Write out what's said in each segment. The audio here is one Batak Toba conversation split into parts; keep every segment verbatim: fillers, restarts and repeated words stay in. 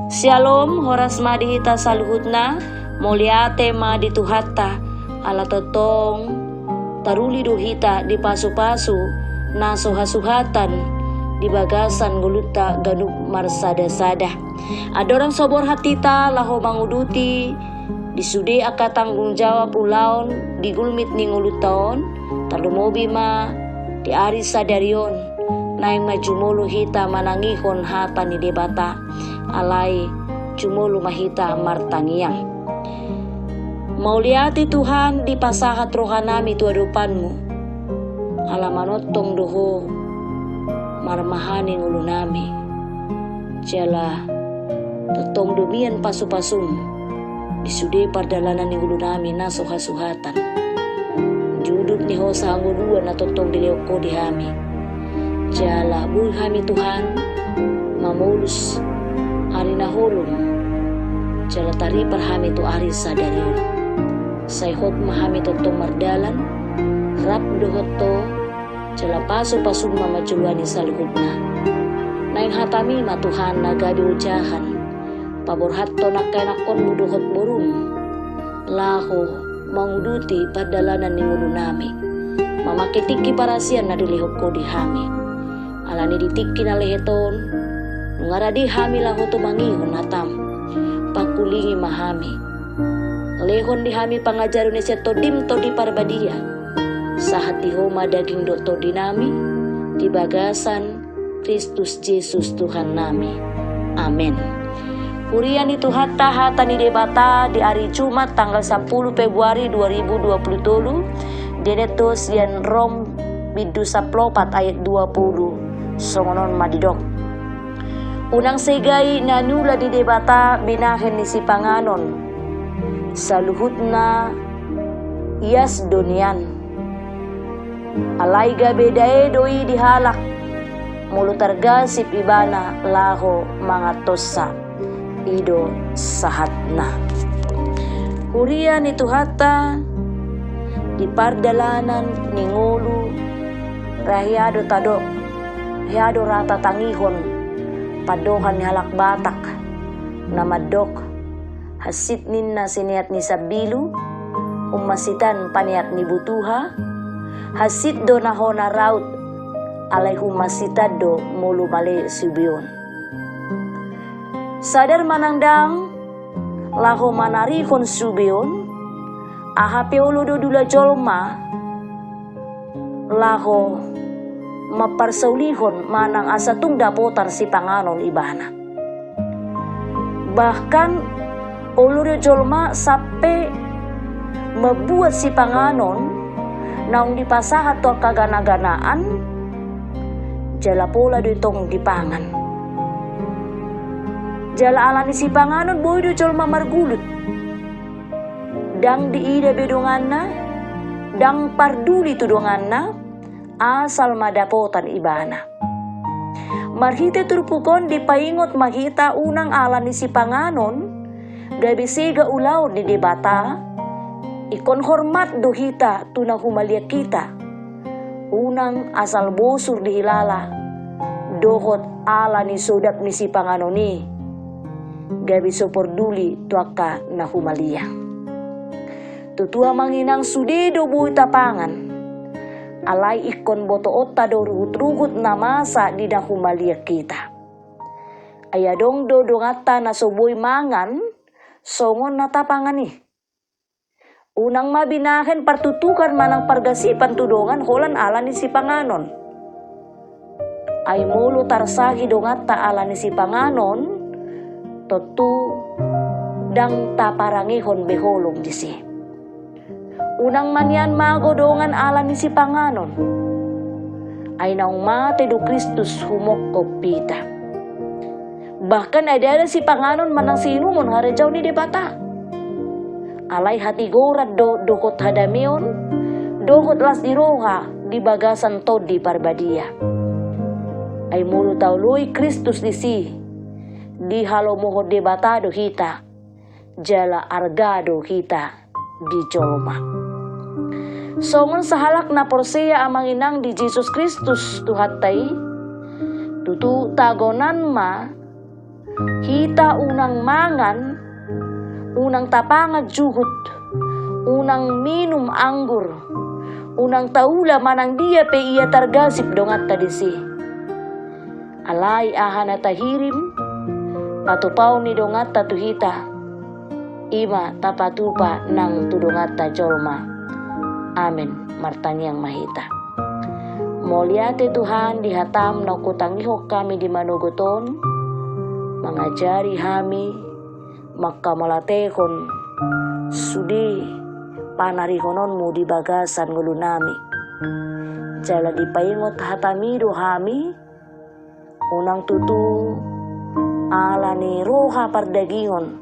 Syalom, horas ma di hita saluhutna. Mauliate ma di Tuhanta, ala tongtong taruli do hita di pasu-pasu na so hasuhatan di bagasan ngolunta ganup marsada-sada. Andorang so borhat hita laho manguduti di sude angka tanggung jawab ulaon di gulmit ni ngolunta on, tarlumobi ma di ari sadari on, naeng ma jumolo hita manangihon hata ni Debata, alai jumolo ma hita martangiang. Mauliate Tuhan, dipasahat rohanami tu adopanMu, ala manongtong do Ho marmahani ngolunami. Jala tongtong do mian pasu-pasuM di sude pardalanan ni ngolunami na so hasuhatan. Di udut ni hosa hangoluan na tongtong dilehon Ho di hami. Jala boi hami Tuhan mamolus ari na holom. Jala taripar hami tu ari sadari on. Sai hot ma hami tongtong mardalan, rap dohot Ho, jala pasu-pasuM ma manjoloani saluhutna. Naeng hataMi ma Tuhan na gabe ojahan paborhathon angka ianakhonMu dohot boruM, laho manguduti pardalanan ni ngolunami, mamangke tingki parasian na dilehon Ho di hami. Alani di tingki na lehet on, nunga rade hami laho tumangihon hataM. Pangkulingi ma hami. Lehon di hami pangajaron ni sian TondiM, Tondi Parbadia. Sahat di Ho ma daging dohot tondinami di bagasan Kristus Jesus Tuhannami. Amen. Huria ni Tuhanta, hata ni Debata di ari Jumat tanggal sampulu Februari dua ribu dua puluh tolu, dienet do sian Rom bindu sampulu opat ayat dua puluh, songon on ma didok: Unang segai na niula ni Debata binahen ni sipanganon, saluhutna ias do nian. Alai gabe dae do i di halak, molo targasip ibana laho mangantonsa. I do sahatna. Huria ni Tuhanta, di pardalanan ni ngolu, ra hea do tadok, hea do ra tatangihon pandohan ni halak Batak na mandok: Hansit ninna sineat ni sambilu, umma sitan paneat ni butuha. Hansit do na hona raut, alai umma sitan do molo male subeon. Sadar manang dang, laho manarihon subeon, aha pe olo do diula jolma laho mamparsaulihon manang asa tung dapotan sipanganon ibana. Bahkan olo do jolma sampe mambuat sipanganon naung dipasahat tu angka gana-ganaan, jala pola do i tong dipangan. Jala alani sipanganon boi do jolma margulut. Dang diida be donganna, dang parduli tu donganna, asal ma dapotan ibana. Marhite turpuk on dipaingot ma hita unang alani sipanganon gabe sega ulaon ni Debata, ingkon hormat do hita tu na humaliang hita. Unang asal bosur dihilala dohot alani sodap ni sipanganon i gabe so porduli tu angka na humaliang. Tutu amang inang, sude do boi tapangan, alai ingkon botoonta do ruhut-ruhut na masa di na humaliang hita. Ai adong do donganta na so boi mangan songon na tapangan i. Unang ma binahen partutukan manang pargasipan tu dongan holan alani sipanganon. Ai molo tarsahi donganta alani sipanganon, tontu dang taparangehon be holong disi. Unang ma nian mago dongan alani sipanganon. Ai naung mate do Kristus humongkop hita. Bahkan adada sipanganon manang siinumon harajaon ni Debata. Alai hatigoran do dohot hadameon, dohot las ni roha di bagasan Tondi Parbadia. Ai molo taoloi Kristus disi, dihalomohon Debata do hita, jala arga do hita di jolma. Songon sahalak na porsea amang inang di Jesus Kristus Tuhanta i, tutu tagonan ma Hita unang mangan, unang tapangan juhut, unang minum anggur, unang taula manang dia pe ia targasip donganta disi. Alai aha na tahirim, patupaon ni donganta tu hita, i ma tapatupa nang tu donganta jolma. Amen. Martangiang ma hita. Mauliate Tuhan di hataM naung hutangihon hami di manogot on, mangajari hami, manghamauliatehon sude panarihononMu di bagasan ngolunami. Jala dipaingot hataMi do hami, unang tutu ala ni roha pardagingon,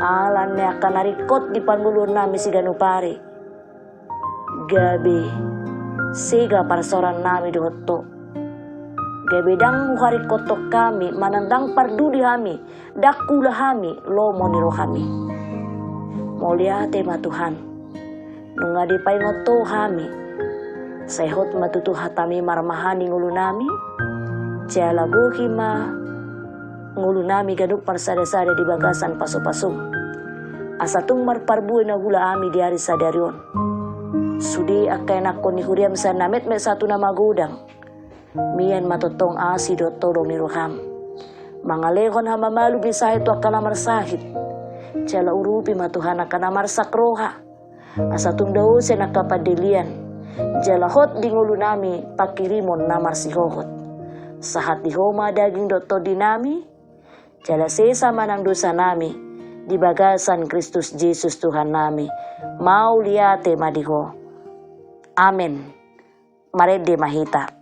ala ni angka na ringkot di parngoluonnami siganup ari, gabe sega parsaorannami dohot Ho. Gabe ndang huharingkothon hami, manang ndang parduli hami, ndang huula hami lomo ni rohaMi. Mauliate ma Tuhan, nunga dipaingot Ho hami. Sai hot ma tutu hataMi marmahani ngolunami, jala bohi ma ngolunami ganup marsadasada di bagasan pasupasuM, asa tung marparbue na huula hami di ari sadari on. Sude angka ianakhon ni huriaM sian na metmet sahat tu na magodang, mian ma tongtong asi dohot holong ni rohaM. Mangalehon hamamalum ni sahit tu angka na marsahit. Jala urupi ma Tuhan angka na marsak roha, asa tung dao sian angka pandelean, jala hot di ngolunami panghirimon na marsihohot. Sahat di Ho ma daging dohot tondinami, jala sesa ma nang dosanami di bagasan Kristus Jesus Tuhannami. Mauliate ma di Ho. Amen. Marende ma hita.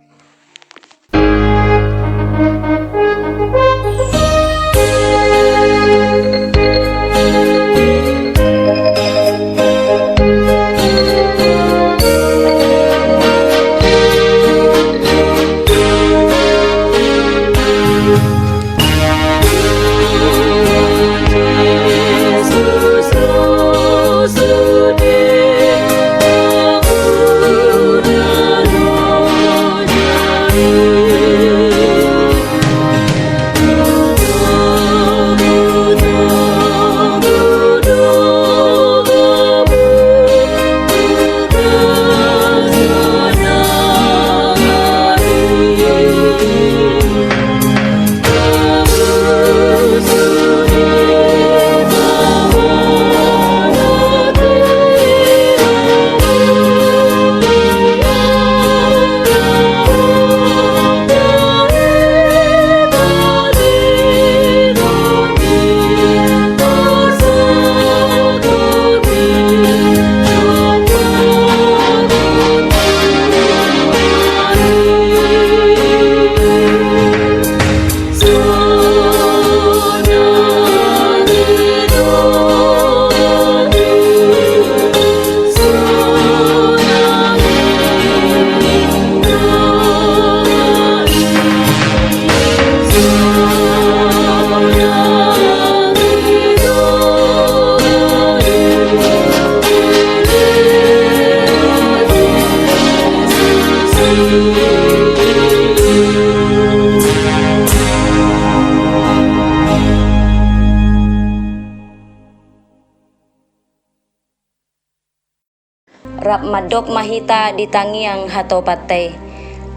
Rap mandok ma hita di tangiang hatopanta i.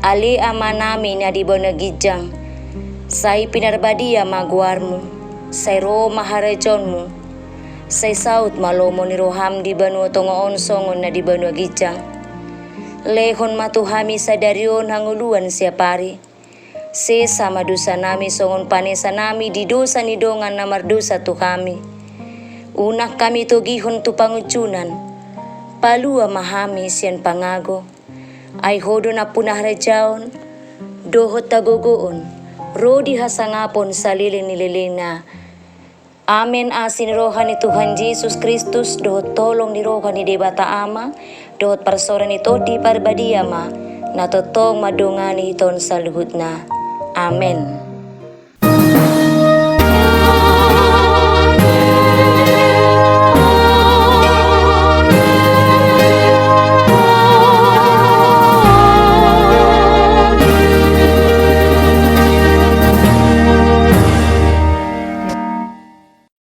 Ale Amanami na di banua ginjang, sai pinarbadia ma goarMu, sai ro ma harajaonMu, sai saut ma lomo ni rohaM di banua tonga on songon na di banua ginjang. Lehon ma tu hami sadari on hangoluan siapari. Sesa ma dosanami songon panesanami di dosa ni dongan na mardosa tu hami. Unang hami togihon tu pangunjunan. Palua ma hami sian pangago. Ai Ho do nampuna harajaon dohot hagogoon ro di hasangapon saleleng ni lelengna. Amen. Asi ni roha ni Tuhan Jesus Kristus dohot holong ni roha ni Debata Ama dohot parsaoran ni Tondi Parbadia ma na tongtong mandongani hita on saluhutna. Amen.